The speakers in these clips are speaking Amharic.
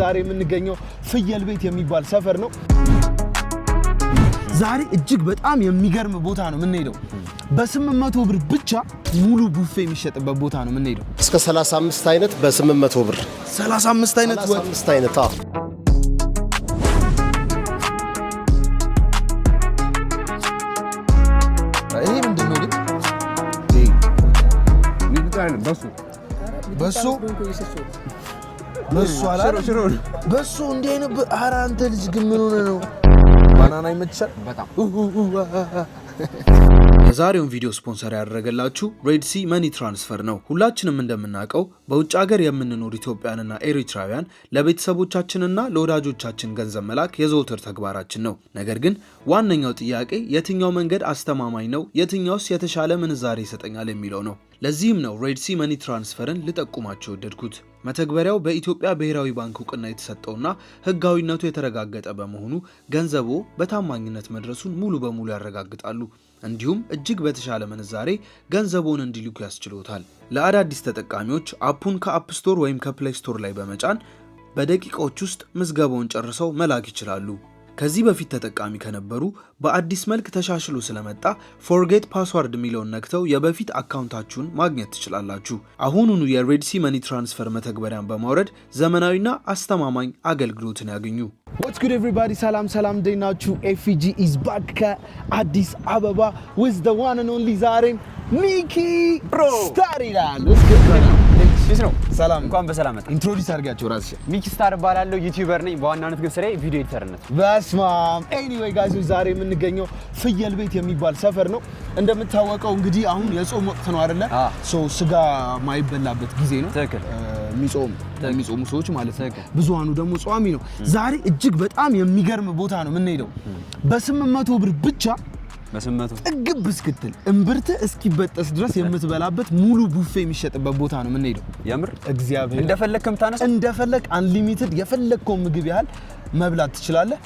ዛሬ የምንገኘው ፍየል ቤት የሚባል ሰፈር ነው። ዛሬ እጅግ በጣም የሚገርም ቦታ ነው የምንሄደው። በ800 ብር ብቻ ሙሉ ቡፌ የሚሸጥበት ቦታ ነው የምንሄደው። እስከ 35 አይነት በ800 ብር። 35 አይነት ወጥ። 35 አይነት፣ አዎ። ይሄ ምንድን ነው ግን? በሱ። በሶ፣ በሶ አላለም? በሶ እንዲህ አይነት ኧረ አንተ ልጅ ግን ምን ሆነህ ነው? Banana ይመችሻል? በጣም። የዛሬውን ቪዲዮ ስፖንሰር ያደረገላችሁ Red Sea Money Transfer ነው። ሁላችንም እንደምናውቀው በውጭ ሀገር የምንኖር ኢትዮጵያውያንና ኤሪትራውያን ለቤተሰቦቻችንና ለወዳጆቻችን ገንዘብ መላክ የዘወትር ተግባራችን ነው። ነገር ግን ዋነኛው ጥያቄ የትኛው መንገድ አስተማማኝ ነው፣ የትኛውስ የተሻለ ምንዛሬ ይሰጠኛል የሚለው ነው። ለዚህም ነው Red Sea Money Transfer ን ልጠቁማችሁ የወደድኩት። መተግበሪያው በኢትዮጵያ ብሔራዊ ባንክ እውቅና የተሰጠውና ሕጋዊነቱ የተረጋገጠ በመሆኑ ገንዘቦ በታማኝነት መድረሱን ሙሉ በሙሉ ያረጋግጣሉ። እንዲሁም እጅግ በተሻለ ምንዛሬ ገንዘቦን እንዲልኩ ያስችሎታል። ለአዳዲስ ተጠቃሚዎች app ኡን ከ App Store ወይም ከ Play Store ላይ በመጫን በደቂቃዎች ውስጥ ምዝገባውን ጨርሰው መላክ ይችላሉ። ከዚህ በፊት ተጠቃሚ ከነበሩ በአዲስ መልክ ተሻሽሎ ስለመጣ forget password የሚለውን ነክተው የበፊት account ኣችሁን ማግኘት ትችላላችሁ። አሁኑኑ የ Red Sea Money Transfer መተግበሪያን በማውረድ ዘመናዊና አስተማማኝ አገልግሎትን ያግኙ። What's good everybody፣ ሰላም ሰላም፣ እንዴት ናችሁ? ኤፍጂ is back ከአዲስ አበባ with the one and only ዛሬም ሚኪ ስታር ይላል። What's good, brother? ፊት ነው። ሰላም። እንኳን በሰላም መጣ። Introduce አድርጋችሁ ራስሽ። ሚኪ ስታር እባላለሁ። YouTuber ነኝ። በዋናነት ግን ስራዬ video editor ነት። በስማም። Anyway guys ኦች፣ ዛሬ የምንገኘው ፍየል ቤት የሚባል ሰፈር ነው። እንደምታወቀው እንግዲህ አሁን የጾም ወቅት ነው አይደለ? So ስጋ ማይበላበት ጊዜ ነው። ትክክል። የሚጾሙ ሰዎች ማለት ነው። ትክክል። ብዙሃኑ ደግሞ ጿሚ ነው። ዛሬ እጅግ በጣም የሚገርም ቦታ ነው የምንሄደው። በ800 ብር ብቻ በ800 ጥግብ እስክትል፣ እምብርት እስኪበጠስ ድረስ የምትበላበት ሙሉ ቡፌ የሚሸጥበት ቦታ ነው የምንሄደው። የምር? እግዚአብሔር። እንደፈለግክ የምታነሳው? እንደፈለግ፣ unlimited፣ የፈለግከውን ምግብ ያህል መብላት ትችላለህ።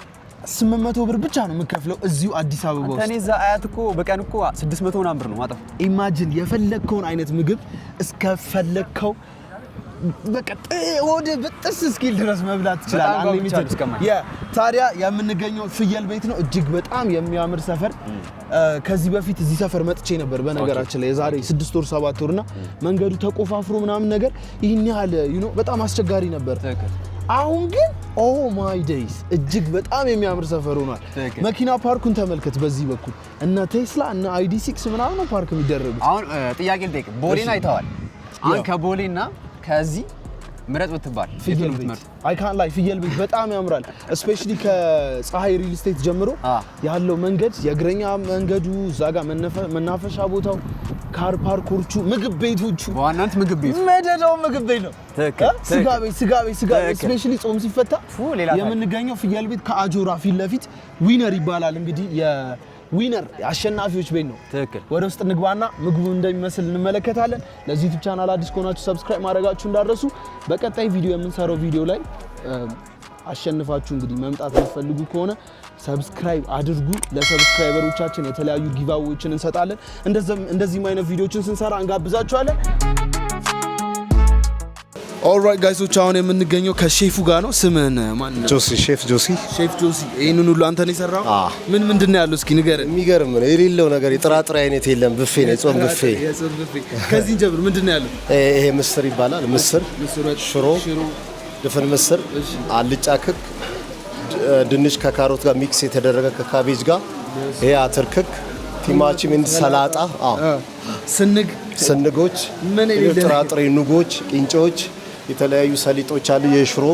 800 ብር ብቻ ነው የምከፍለው እዚሁ አዲስ አበባ አንተ ውስጥ። እኔ እዛ አያት እኮ በቀን እኮ 600 ምናምን ብር ነው ማጠፋው። Imagine የፈለግከውን አይነት ምግብ እስከፈለግከው በቃ ሆድ ብጥስ እስኪል ድረስ መብላት ትችላለህ። በጣም ጓጉቻለሁ Unlimited። እስከማይ። ታዲያ የምንገኘው ፍየል ቤት ነው። እጅግ በጣም የሚያምር ሰፈር። ከዚህ በፊት እዚህ ሰፈር መጥቼ ነበር በነገራችን ላይ የዛሬ 6 ወር 7 ወር እና መንገዱ ተቆፋፍሮ ምናምን ነገር ይህን ያህል በጣም አስቸጋሪ ነበር። አሁን ግን oh my days፣ እጅግ በጣም የሚያምር ሰፈር ሆኗል። መኪና ፓርኩን ተመልከት። በዚህ በኩል እነ ቴስላ እነ ID6 ምናምን ነው ፓርክ የሚደረጉት። አሁን ጥያቄ ልጠይቅ። ቦሌን አይተዋል። አሁን ከቦሌና ከዚህ ምረጥ ብትባል ፍየል የቱን ቤት። ብትመርጥ? አይ ካን ላይ ፍየል ቤት በጣም ያምራል። Especially ከፀሐይ ሪል ስቴት ጀምሮ ያለው መንገድ፣ የእግረኛ መንገዱ፣ እዛ ጋር መናፈሻ ቦታው፣ car park ኦቹ፣ ምግብ ቤቶቹ። በዋናነት ምግብ ቤቱ። መደዳው ምግብ ቤት ነው። ትክክል፣ እ? ስጋ ቤት፣ ስጋ ቤት፣ ስጋ ቤት። Especially ጾም ሲፈታ። ፉ፣ ሌላ ታሪክ። የምንገኘው ፍየል ቤት ከአጆራ ፊት ለፊት ዊነር ይባላል። እንግዲህ የዊነር አሸናፊዎች ቤት ነው። ወደ ውስጥ እንግባና ምግቡ እንደሚመስል እንመለከታለን። ለዚህ YouTube channel አዲስ ከሆናችሁ subscribe ማድረጋችሁ እንዳትረሱ። በቀጣይ ቪዲዮ የምንሰራው ቪዲዮ ላይ አሸንፋችሁ እንግዲህ መምጣት የምትፈልጉ ከሆነ subscribe አድርጉ። ለ subscriber ኦቻችን የተለያዩ giveaway ዎችን እንሰጣለን። እንደዚህም አይነት ቪዲዮችን ስንሰራ እንጋብዛችኋለን። Alright guys ኦች፣ አሁን የምንገኘው ከሼፉ ጋር ነው። ስምህን ማን ነው? ጆሲ፣ ሼፍ ጆሲ። ሼፍ ጆሲ፣ ይህንን ሁሉ አንተ ነው የሰራው? አዎ። ምን ምንድን ነው ያለው? እስኪ ንገረን። የሚገርም ነው። የሌለው ነገር የጥራጥሬ አይነት የለም። ብፌ ነው፣ የጾም ብፌ። የጾም ብፌ። ከዚህ ጀምር፣ ምንድን ነው ያለው? ይሄ ምስር ይባላል። ምስር፣ ምስር ወጥ፣ ሽሮ፣ ሽሮ፣ ድፍን ምስር፣ አልጫ ክክ፣ ድንች ከካሮት ጋር mix የተደረገ ከ cabbage ጋር፣ ይሄ አተር ክክ፣ ቲማቲም፣ ሰላጣ፣ አዎ። ስንግ። ስንጎች፣ ምን የሌለ ነገር። ጥራጥሬ ኑጎች፣ ቂንጮች፣ የተለያዩ ሰሊጦች አሉ። የሽሮ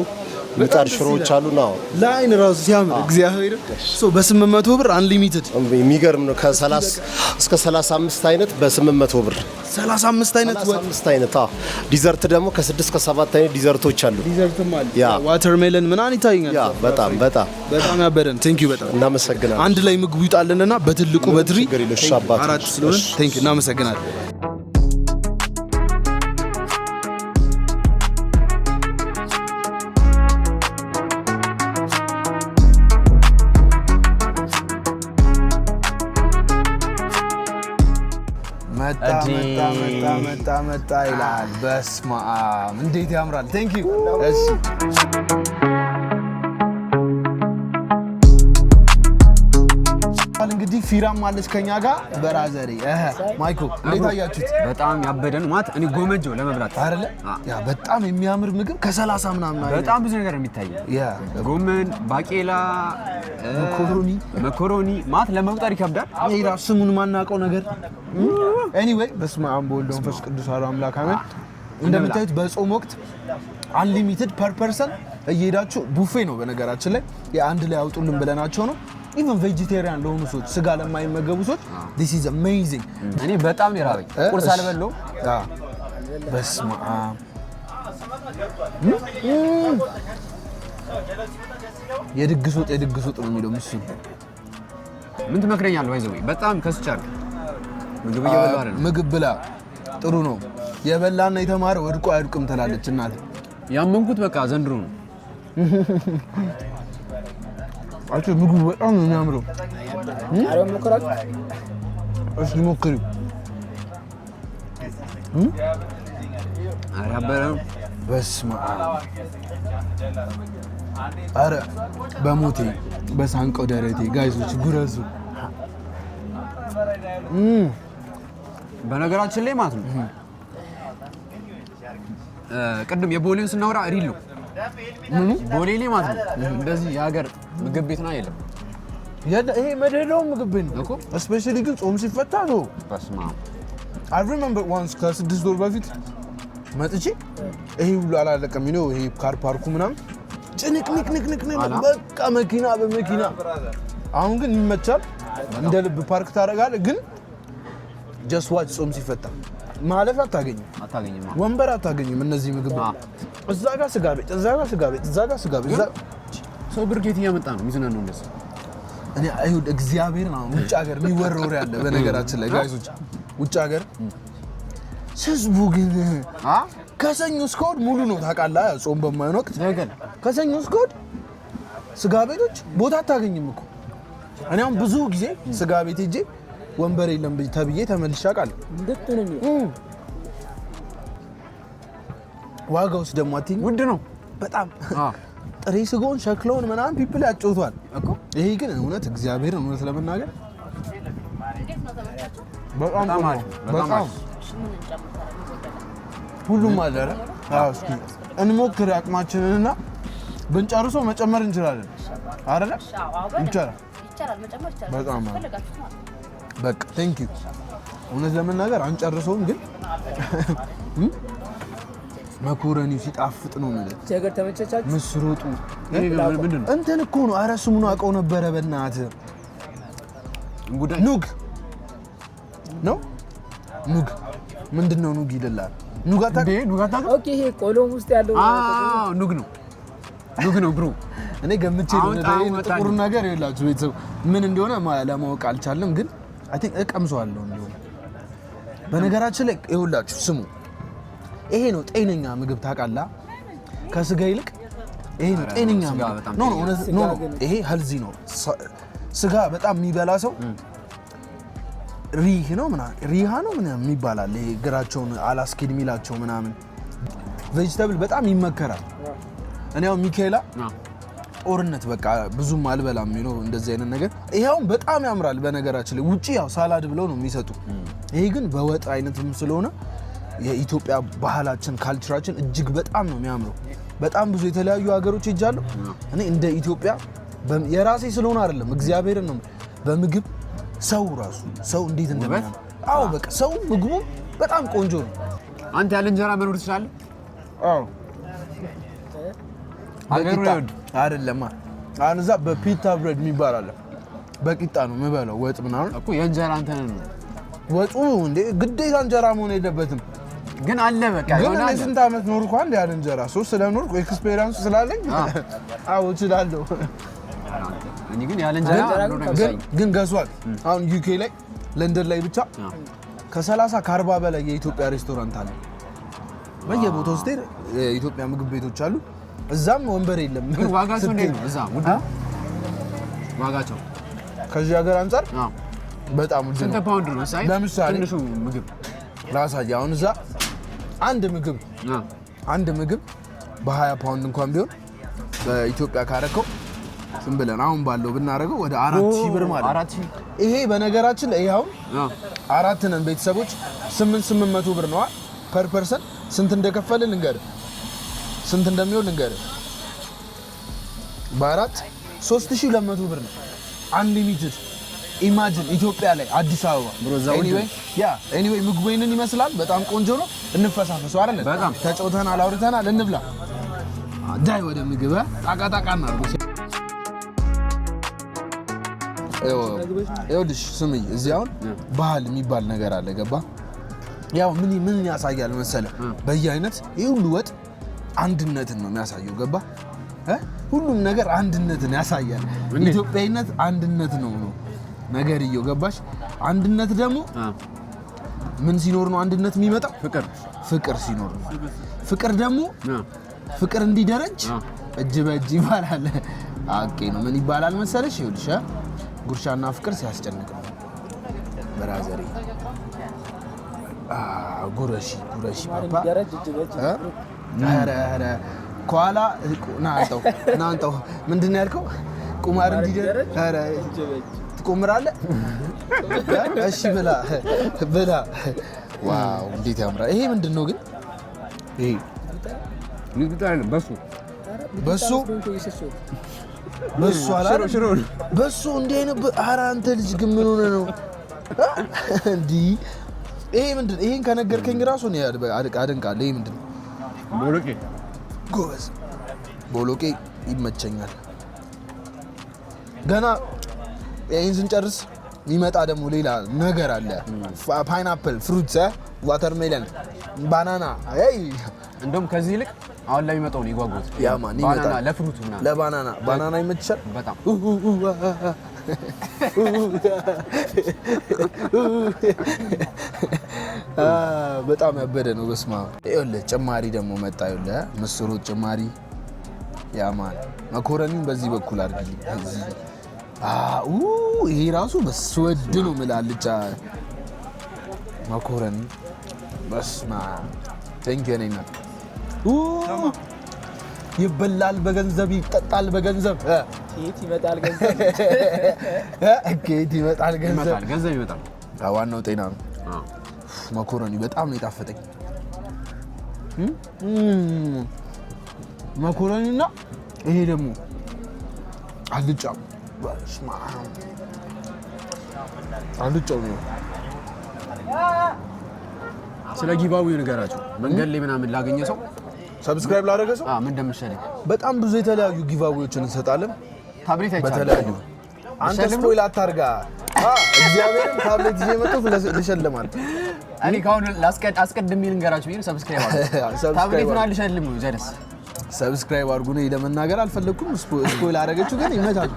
ምጣድ ሽሮዎች አሉ ነው። ለአይን ራሱ ሲያምር እግዚአብሔር። So በ800 ብር unlimited። የሚገርም ነው። ከ30 እስከ 35 አይነት በ800 ብር። 35 አይነት ወጥ። 35 አይነት፣ አዎ። Dessert ደግሞ ከ6 እስከ 7 አይነት dessert ኦች አሉ። Dessert ም አለ። Watermelon ምናምን ይታየኛል። Yeah፣ በጣም በጣም። በጣም ያበደን። Thank you በጣም። እናመሰግናለን። አንድ ላይ ምግቡ ይጣልንና በትልቁ በትሪ። ችግር የለም። እሺ አባቴ። አራት ስለሆነ thank you፣ እናመሰግናለን። መጣ መጣ መጣ መጣ መጣ ይላል። በስመ አብ እንዴት ያምራል! Thank you። እሺ። ፊራም አለች ከኛ ጋር በራዘሪ። ማይኮ እንዴት አያችሁት? በጣም ያበደ ነው ማለት እኔ ጎመጀው ለመብላት። አይደለ? Yeah፣ በጣም የሚያምር ምግብ ከ30 ምናምን አይነት። በጣም ብዙ ነገር ነው የሚታየው። ጎመን፣ ባቄላ፣ መኮሮኒ። መኮሮኒ ማለት ለመቁጠር ይከብዳል። ይሄ ራሱ ስሙን ማናውቀው ነገር። Anyway፣ በስመ አብ ወወልድ ወመንፈስ ቅዱስ አሐዱ አምላክ አሜን። እንደምታዩት በጾም ወቅት unlimited per person እየሄዳችሁ ቡፌ ነው። በነገራችን ላይ የአንድ ላይ አውጡልን ብለናቸው ነው። Even vegetarian ለሆኑ ሰዎች፣ ስጋ ለማይመገቡ ሰዎች this is amazing። እኔ በጣም ነው የራበኝ። ቁርስ አልበላሁም። በስመ አብ፣ የድግስ ወጥ፣ የድግስ ወጥ ነው የሚለው ምስሉ። ምን ትመክረኛለህ? By the way በጣም ከስቻለሁ። ምግብ እየበላሁ አይደለም። ምግብ ብላ፣ ጥሩ ነው። የበላና የተማረ ወድቆ አይወድቅም ትላለች እናቴ። ያመንኩት በቃ ዘንድሮ ነው። አቶ ምግቡ በጣም ነው የሚያምረው። ቃሪያውን ሞከራችሁ? እስኪ ሞክሪው። ኧረ ያበደ ነው። በስመ አብ፣ ኧረ በሞቴ በሳንቀው ደረቴ፣ guys ኦች ጉረሱ። በነገራችን ላይ ማለት ነው ቅድም የቦሌውን ስናወራ real ነው። ቦሌ ላይ ማለት ነው እንደዚህ የሀገር ምግብ ቤት ና የለም። ይሄ መደዳው ምግብ ቤት ነው እኮ። Especially ግን ጾም ሲፈታ ነው። በስመ አብ። I remember once ከ6 ወር በፊት መጥቼ ይሄ ሁሉ አላለቀም ነው፣ ይሄ car park ኡ ምናምን ጭንቅንቅንቅንቅ አላ? በቃ መኪና በመኪና። አሁን ግን ይመቻል፣ እንደ ልብ ፓርክ ታደርጋለህ። ግን just watch፣ ጾም ሲፈታ ማለፍ አታገኝም፣ አታገኝም። ወንበር አታገኝም። እነዚህ ምግብ እዛ ጋር ስጋ ቤት፣ እዛ ጋር ስጋ ቤት፣ እዛ ጋር ስጋ ቤት፣ ሰው ብር ከየት እያመጣ ነው የሚዝናናው እንደዚህ? እኔ አይሁድ እግዚአብሔርን አሁን ውጭ ሀገር የሚወራ ወሬ አለ። በነገራችን ላይ guys ኦች፣ ውጭ ሀገር ህዝቡ ግን ከሰኞ እስከ እሑድ ሙሉ ነው ታውቃለህ። ጾም በማይሆን ወቅት ከሰኞ እስከ እሑድ ስጋ ቤቶች ቦታ አታገኝም እኮ። እኔ አሁን ብዙ ጊዜ ስጋ ቤት ሄጄ ወንበር የለም ተብዬ ተመልሼ አውቃለሁ። እንድት ነው የሚለው። ዋጋውስ ደግሞ አትይኝ? ውድ ነው። በጣም። ጥሬ ስጋውን ሸክለውን ምናምን people ያጫውቷል እኮ። ይሄ ግን እውነት እግዚአብሔርን እውነት ለመናገር በጣም በጣም ጥሩ አሪፍ ነው። ነው። በጣም በጣም አሪፍ። ሁሉም አለ አይደል? አዎ፣ እስኪ እንሞክር አቅማችንንና ብንጨርሰው መጨመር እንችላለን አይደለ? ይቻላል። ይቻላል፣ መጨመር ይቻላል። በጣም አሪፍ። ፈለጋችሁት ማለት ነው። በቃ thank you። እውነት ለመናገር አንጨርሰውም፣ ግን መኮረኒው ሲጣፍጥ ነው የምልህ። እዚህ ሀገር ተመቸቻችሁ? ምስር ወጡ ይሄ ምንድን ነው? እንትን እኮ ነው። ኧረ ስሙን አውቀው ነበረ በእናትህ። እንጉዳይ? ኑግ ነው። ኑግ ምንድን ነው? ኑግ ይልላል። ኑግ አታውቅም? እንዴ፣ ኑግ አታውቅም? Okay፣ ይሄ ቆሎም ውስጥ ያለው? አዎ፣ ኑግ ነው፣ ኑግ ነው bro። እኔ ገምቼ ነው። አሁን ጣዕሙ ይሄን መጣልኝ። ጥቁር ነገር ይኸውላችሁ ቤተሰብ ምን እንደሆነ ለማወቅ አልቻለም፣ ግን I think እቀምሰዋለሁ። እንዲሁም በነገራችን ላይ ይኸውላችሁ ስሙ፣ ይሄ ነው ጤነኛ ምግብ ታውቃለህ። ከስጋ ይልቅ ይሄ ነው ጤነኛ ስጋ ምግብ። በጣም No፣ ጤነኛ። እውነት no፣ ይሄ healthy ነው። ስጋ በጣም የሚበላ ሰው ሪህ ነው ምናምን ሪሃ ነው ምናምን ይባላል። ይሄ እግራቸውን አላስኬድ የሚላቸው ምናምን vegetable በጣም ይመከራል። እኔ አሁን ሚካኤላ ጦርነት በቃ ብዙም አልበላም ነው እንደዚህ አይነት ነገር። ይሄውን በጣም ያምራል። በነገራችን ላይ ውጪ ያው salad ብለው ነው የሚሰጡ። ይሄ ግን በወጥ አይነትም ስለሆነ የኢትዮጵያ ባህላችን culture ኣችን እጅግ በጣም ነው የሚያምረው። በጣም ብዙ የተለያዩ ሀገሮች ሄጃለሁ። እኔ እንደ ኢትዮጵያ የራሴ ስለሆነ አይደለም፣ እግዚአብሔርን ነው፣ በምግብ ሰው ራሱ ሰው እንዴት እንደሚያምር። አዎ፣ በቃ ሰው ምግቡ በጣም ቆንጆ ነው። አንተ ያለ እንጀራ መኖር ትችላለህ? አዎ። ሀገሩ በቂጣ አይወድም። አይደለማ። አሁን እዛ በ pita bread የሚባል አለ። በቂጣ ነው የምበላው ወጥ ምናምን። እኮ የእንጀራ እንትን ነው። ወጡ እንዴ ግዴታ እንጀራ መሆን የለበትም። ግን አለ በቃ ግን የሆነ እኔ አለ። ስንት ዓመት ኖርኩ አንድ ያለ እንጀራ ሶስት ስለኖርኩ experience ኡ ስላለኝ አዎ እችላለሁ። እኔ ግን ያለ እንጀራ መኖር ግን አይመስለኝም። ግን guess what፣ አሁን UK ላይ ለንደን ላይ ብቻ ከ30 ከ40 በላይ የኢትዮጵያ ሬስቶራንት አለ። በየቦታው ስትሄድ የኢትዮጵያ ምግብ ቤቶች አሉ። እዛም ወንበር የለም። ግን ዋጋቸው እንዴት ነው? እዛ ውድ ነው ዋጋቸው? ከዚህ ሀገር አንጻር በጣም ውድ ስንት ነው። ፓውንድ ነው? ሳይ ለምሳሌ ትንሹ ምግብ? ላሳየህ። አሁን እዛ አንድ ምግብ አንድ ምግብ በ20 ፓውንድ እንኳን ቢሆን በኢትዮጵያ ካረከው ዝም ብለን አሁን ባለው ብናደርገው ወደ 4,000 ብር ማለት ነው። 4,000። ይሄ በነገራችን ላይ ይሄ አሁን አራት ነን ቤተሰቦች፣ 800 ብር ነዋ per person። ስንት እንደከፈልን ልንገርህ፣ ስንት እንደሚሆን ልንገርህ። በአራት 3200 ብር ነው። Unlimited፣ imagine ኢትዮጵያ ላይ አዲስ አበባ። Bro፣ እዛ ውድ Anyway፣ yeah፣ anyway ምግቡ ይህንን ይመስላል። በጣም ቆንጆ ነው። እንፈሳፈሱ አይደለ? በጣም። ተጫውተናል፣ አውርተናል። እንብላ። ዳይ ወደ ምግብ ጣቃ ጣቃ እናድርገው። ይኸውልሽ ስምኝ፣ እዚህ አሁን ባህል የሚባል ነገር አለ። ገባ? ያው ምን ምን ያሳያል መሰለ፣ በየአይነት ይህ ሁሉ ወጥ አንድነትን ነው የሚያሳየው። ገባ እ? ሁሉም ነገር አንድነትን ያሳያል። እንዴት? ኢትዮጵያዊነት አንድነት ነው ነገርየው። ገባሽ? አንድነት ደግሞ ምን ሲኖር ነው አንድነት የሚመጣው? ፍቅር። ፍቅር ሲኖር ነው። ፍቅር ደግሞ ፍቅር እንዲደረጅ እጅ በእጅ ይባላል። አቄ ነው ምን ይባላል መሰለሽ? ይኸውልሽ ጉርሻና ፍቅር ሲያስጨንቅ ነው brother ኤ። ጉረሺ ጉረሺ ፓፓ። ደረጅ እጅ በእጅ። እ? ኧረ ኧረ ከኋላ ና አንጠው ና አንጠው። ምንድን ነው ያልከው? ቁማር እንዲደረጅ ኧረ እጅ በእጅ። ትቆምራለህ? እሺ ብላ ብላ። Wow፣ እንዴት ያምራል! ይሄ ምንድን ነው ግን? ይሄ ሚጥሚጣ አይደለም፣ በሱ። በሶ። በሶ አላለም? በሶ እንዲህ አይነት ኧረ አንተ ልጅ ግን ምን ሆነህ ነው እንዲህ? ይሄ ምንድን ይሄን ከነገርከኝ ራሱ እኔ አደንቃለሁ። ይሄ ምንድን ነው? ቦሎቄ። ጎበዝ፣ ቦሎቄ ይመቸኛል። ገና ይህን ስንጨርስ የሚመጣ ደግሞ ሌላ ነገር አለ። Pineapple፣ fruit፣ watermelon፣ banana። እንደውም ከዚህ ይልቅ አሁን ላይ የሚመጣው ነው የጓጉት። Yeah man፣ Banana። ይመጣል። ለ fruit ኡ ምናምን። ለ banana፣ banana ይመችሻል? በጣም። ኡ ኡ ኡ አ አ ኡ ኡ አ በጣም ያበደ ነው። በስመ አብ። ይኸውልህ ጭማሪ ደግሞ መጣ። ይኸውልህ ምስሩ ጭማሪ፣ yeah man፣ መኮረኒውን በዚህ በኩል አድርግልኝ። እዚህ ኡ ይሄ ራሱ በስወድ ነው የምልህ። አልጫ መኮረኒ፣ በስመ አብ። Thank you የእኔ እናት። ይበላል በገንዘብ፣ ይጠጣል በገንዘብ። ከየት ይመጣል ገንዘብ? ከየት ይመጣል ገንዘብ? ይመጣል፣ ገንዘብ ይመጣል። ዋናው ጤና ነው። መኮረኒ በጣም ነው የጣፈጠኝ። መኮረኒና ይሄ ደግሞ አልጫ፣ በስመ አብ፣ አልጫው ነው። ስለ giveaway ንገራቸው። መንገድ ላይ ምናምን ላገኘ ሰው Subscribe ላደረገ ሰው ምን እንደምትሸልም። በጣም ብዙ የተለያዩ giveaway ዎችን እንሰጣለን። ታብሌት አይቻልም። በተለያዩ አንተ ልሸልም ነው? Spoil አታርጋ። እግዚአብሔርን ታብሌት ይዤ የመጣሁት ልሸልማል። እኔ ከአሁን አስቀድሜ ልንገራችሁ ብዬ ነው። Subscribe አድርጉ። Subscribe ታብሌት ምናምን አድርጉ። ልሸልም ነው ጀለስ። Subscribe አድርጉ። እኔ ለመናገር አልፈለግኩም። Spoil አደረገችው፣ ግን ይመቻል።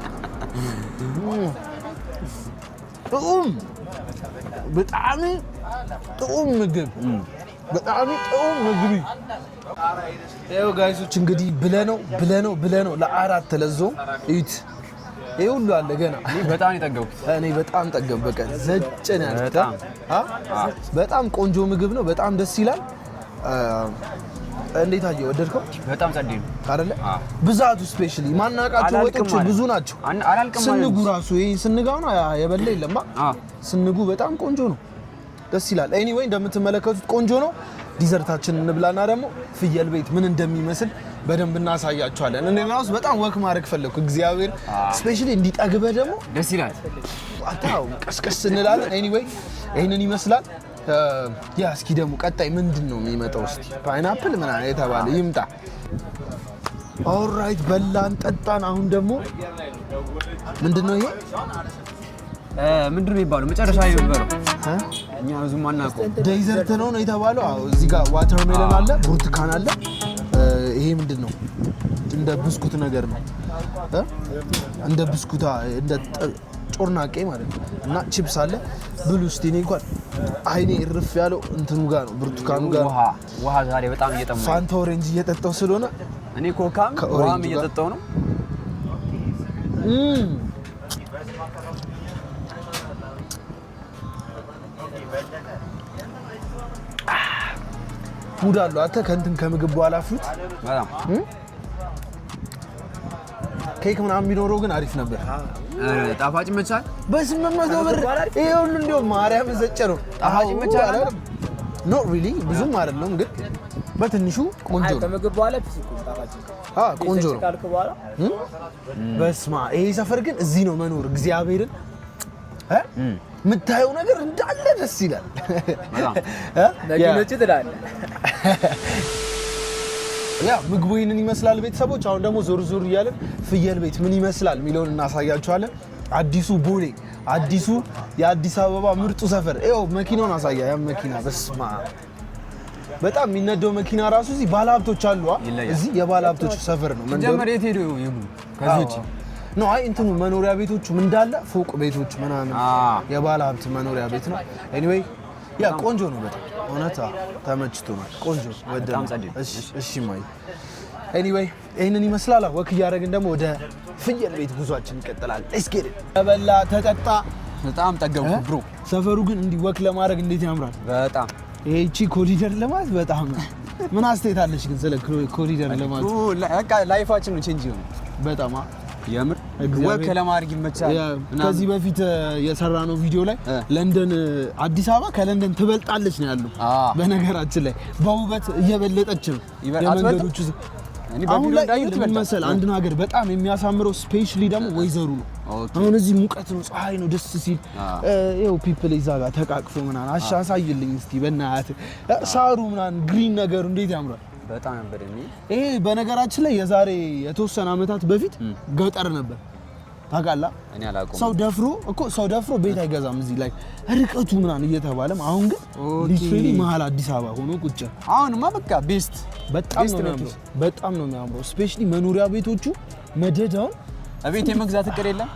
ጥዑም፣ በጣም ጥዑም ምግብ፣ በጣም ጥዑም ምግብ። ይኸው guys ኦች እንግዲህ ብለነው ብለነው ብለነው ለአራት ተለዞ እዩት። ይሄ ሁሉ አለ ገና። እኔ በጣም ነው የጠገብኩት። እኔ በጣም ጠገብ፣ በቃ ዘጭ ነው ያልኩት። በጣም። አ? በጣም ቆንጆ ምግብ ነው። በጣም ደስ ይላል። እንዴት አየህ? ወደድከው? በጣም ጸዴ ነው። አይደለ? አዎ። ብዛቱ specially ማናቃቸው አላልቅም ወጦች ማለት። ብዙ ናቸው። አላልቅም ማለት ስንጉ ነው። ራሱ ይሄ ስንጋው ነው የበላ የለማ። ስንጉ በጣም ቆንጆ ነው። ደስ ይላል። Anyway እንደምትመለከቱት ቆንጆ ነው። Dessert ኣችንን እንብላና ደግሞ ፍየል ቤት ምን እንደሚመስል በደንብ እናሳያቸዋለን። እኔ ራሱ በጣም walk ማድረግ ፈለግኩ። እግዚአብሔር specially እንዲጠግበህ ደግሞ ደስ ይላል። አታው ቀስቀስ እንላለን። Anyway ይህንን ይመስላል። Yeah፣ እስኪ ደግሞ ቀጣይ ምንድን ነው የሚመጣው? እስኪ pineapple ምናምን የተባለ ይምጣ። Alright፣ በላን ጠጣን። አሁን ደግሞ ምንድን ነው ይሄ? ምንድን ነው የሚባለው? መጨረሻ ላይ የሚባለው እ? እኛ ብዙም አናውቀውም። Dessert ነው ነው የተባለው። አዎ፣ እዚህ ጋር watermelon አለ፣ ብርቱካን አለ። ይሄ ምንድን ነው? እንደ ብስኩት ነገር ነው እ? እንደ ብስኩታ እንደ ጮርናቄ ማለት ነው። እና ቺፕስ አለ። ብሉ እስቲ። እኔ እንኳን አይኔ እርፍ ያለው እንትኑ ጋር ነው፣ ብርቱካኑ ጋር ነው። ውሃ ውሃ ዛሬ በጣም እየጠማኝ ነው። ፋንታ orange እየጠጣው ስለሆነ እኔ ኮካም ከ orange ውሃም ጋር። እየጠጣው ነው። Mood አለው አንተ ከእንትን ከምግብ በኋላ fruit በጣም። ኬክ ምናምን ቢኖረው ግን አሪፍ ነበር። ኧረ ጣፋጭ ይመቻል። በ800 ብር ይሄ ሁሉ እንዲያው ማርያም ዘጨ ነው። ጣፋጭ ይመቻል። Not really፣ ብዙም አይደለም ግን በትንሹ ቆንጆ ነው። ከምግብ በኋላ peace እኮ ጣፋጭ ነው። ቆንጆ ነው። ካልክ በኋላ። በስማ፣ ይሄ ሰፈር ግን እዚህ ነው መኖር። እግዚአብሔርን የምታየው ነገር እንዳለ ደስ ይላል። በጣም። እ? መኪኖቹ ትላለህ። Yeah፣ ምግቡ ይህንን ይመስላል ቤተሰቦች። አሁን ደግሞ ዞር ዞር እያለን ፍየል ቤት ምን ይመስላል የሚለውን እናሳያችኋለን። አዲሱ ቦሌ፣ አዲሱ የአዲስ አበባ ምርጡ ሰፈር። ይኸው መኪናውን አሳያ። ያ መኪና በስማ፣ በጣም የሚነደው መኪና ራሱ። እዚህ ባለሀብቶች አሉ። ይለያል። እዚህ የባለሀብቶች ሰፈር ነው መንደሩ። ጀመር የት ሄዶ ይብሉ ከዚህ ውጭ? ነው፣ አይ እንትኑ መኖሪያ ቤቶቹም እንዳለ ፎቅ ቤቶች ምናምን የባለ ሀብት መኖሪያ ቤት ነው። Anyway yeah፣ ቆንጆ ነው በጣም እውነት ተመችቶናል። ቆንጆ ወደናል። ጸዴ ነው። እሺ ማይ፣ anyway ይህንን ይመስላል። Walk እያደረግን ደግሞ ወደ ፍየል ቤት ጉዟችን ይቀጥላል። Let's get it። ተበላ ተጠጣ። በጣም ጠገብኩ bro። ሰፈሩ ግን እንዲህ walk ለማድረግ እንዴት ያምራል። በጣም። ይሄ እቺ ኮሪደር ልማት በጣም ምን አስተያየት አለሽ ግን ስለ ኮሪደር ልማት? በቃ life ኣችን ነው change የሆነ። በጣም የምር walk ለማድረግ ይመቻል ምናምን። ከዚህ በፊት የሰራነው ቪዲዮ ላይ ለንደን፣ አዲስ አበባ ከለንደን ትበልጣለች ነው ያሉ። በነገራችን ላይ በውበት እየበለጠች ነው። የመንገዶቹ እኔ አሁን በቪዲዮ ላይ እንዳየሁት ምን ይበልጣል። መሰለህ፣ አንድን ሀገር በጣም የሚያሳምረው specially ደግሞ ወይዘሩ ነው። አሁን እዚህ ሙቀት ነው፣ ፀሐይ ነው፣ ደስ ሲል ይኸው people እዛ ጋር ተቃቅፎ ምናምን። አሳይልኝ እስቲ በእናትህ፣ ሳሩ ምናምን green ነገሩ እንዴት ያምራል። በጣም ነበር እኔ ይሄ በነገራችን ላይ የዛሬ የተወሰነ ዓመታት በፊት ገጠር ነበር ታውቃለህ። እኔ አላውቀውም። ሰው ደፍሮ እኮ፣ ሰው ደፍሮ ቤት አይገዛም እዚህ ላይ ርቀቱ ምናምን እየተባለም። አሁን ግን literally መሀል አዲስ አበባ ሆኖ ቁጭ። አሁንማ በቃ best በጣም best ነው ነው። የሚያምረው። በጣም ነው የሚያምረው። Specially መኖሪያ ቤቶቹ መደዳውን። ቤት የመግዛት እቅድ የለም?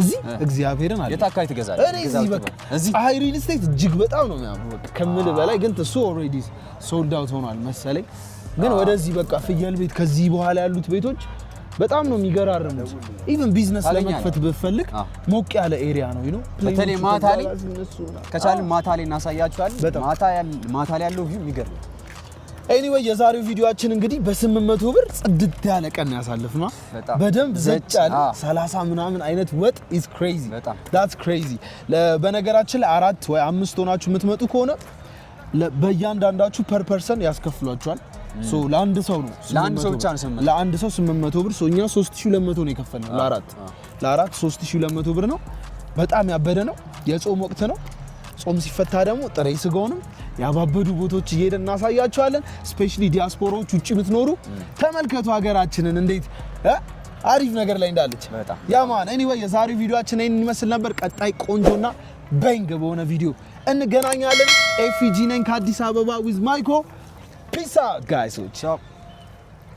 እዚህ እግዚአብሔርን አለ። የት አካባቢ ትገዛለህ? እኔ እዚህ በቃ እዚህ ፀሐይ ሪል ስቴት እጅግ በጣም ነው የሚያምረው። በቃ ከምልህ በላይ። ግን እሱ already sold out ሆኗል መሰለኝ። ግን ወደዚህ በቃ ፍየል ቤት ከዚህ በኋላ ያሉት ቤቶች በጣም ነው የሚገራርሙት። Even business ታገኛለህ። ለመክፈት ብትፈልግ ሞቅ ያለ area ነው። በተለይ ማታ ላይ ከቻልን ማታ ላይ እናሳያችኋለን። በጣም። ማታ ላይ ያለው view የሚገርም ነው። Anyway የዛሬው ቪዲዮአችን እንግዲህ በ800 ብር ጽድት ያለ ቀን ያሳልፍና በጣም። በደንብ ዘጭ ዘጭ፣ ያለ 30 ምናምን አይነት ወጥ is crazy። በጣም። That's crazy። በነገራችን ላይ አራት ወይ አምስት ሆናችሁ የምትመጡ ከሆነ በእያንዳንዳችሁ per person ያስከፍሏችኋል። So ለአንድ ሰው ነው ለአንድ ሰው 800 ብቻ ነው 800። ለአንድ ሰው 800 ብር። So እኛ 3200 ነው የከፈልነው ለአራት 3200 ብር ነው። በጣም ያበደ ነው። የጾም ወቅት ነው። ጾም ሲፈታ ደግሞ ጥሬ ስጋውንም ያባበዱ ቦታዎች እየሄድን እናሳያቸዋለን። Specially ዲያስፖራዎች፣ ውጭ የምትኖሩ ተመልከቱ ሀገራችንን እንዴት አሪፍ ነገር ላይ እንዳለች። በጣም። Yeah man፣ anyway የዛሬው ቪዲዮአችን ይህንን ይመስል ነበር። ቀጣይ ቆንጆና bang በሆነ ቪዲዮ እንገናኛለን። ኤፊጂ ነኝ ከአዲስ አበባ with ማይኮ። Peace out guys ኦች። ቻው።